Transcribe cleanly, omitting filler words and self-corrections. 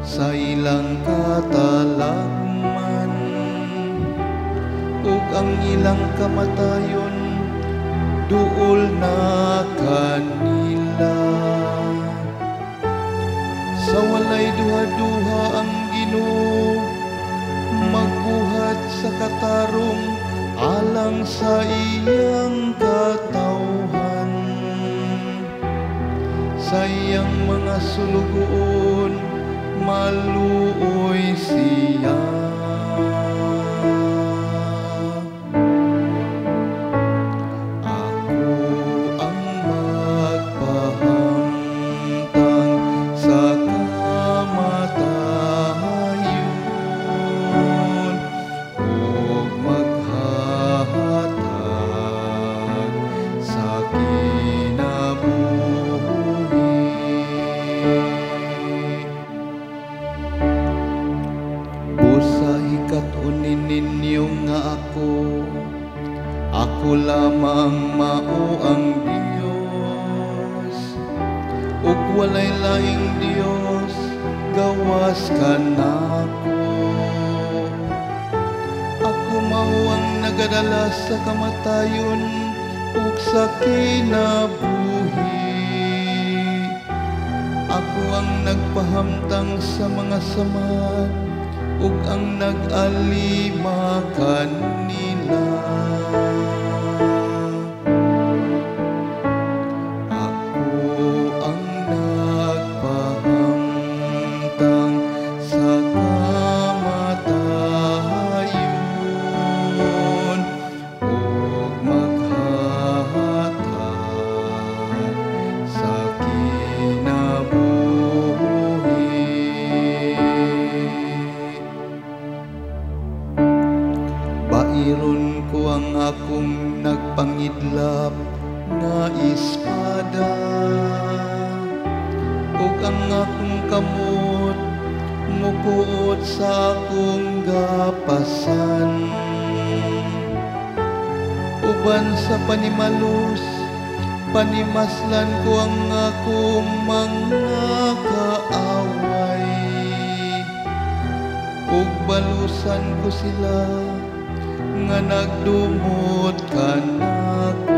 Sa ilang katalagman, ug ang ilang kamatayon duol na kanila. Sa walay duha-duha ang Ginoo magbuhat sa katarong alang sa iyang katawhan. Sa iyang mga sulugoon maluoy siya. Ako ang magpahamtang sa kamatayon ug maghahatag sa kinabuhi. Busa hikat-unin ninyo nga ako, ako lamang mao ang Dios, ug walay laing Dios gawas kanako. Ako mao ang nagadala sa kamatayon ug sa kinabuhi. Ako ang nagpahamtang sa mga samad ug ang nag-alima kanila. Ako ang nagpahamtang sa kamatayon ug maghahatag sa kinabuhi. Bairon ko ang akong nagpangidlap nga espada, ug ang akong kamot mukuot sa akong gapasan. Uban sa panimalus, panimaslan ko ang akong mga kaaway, ug balusan ko sila nga nagdumot kanako.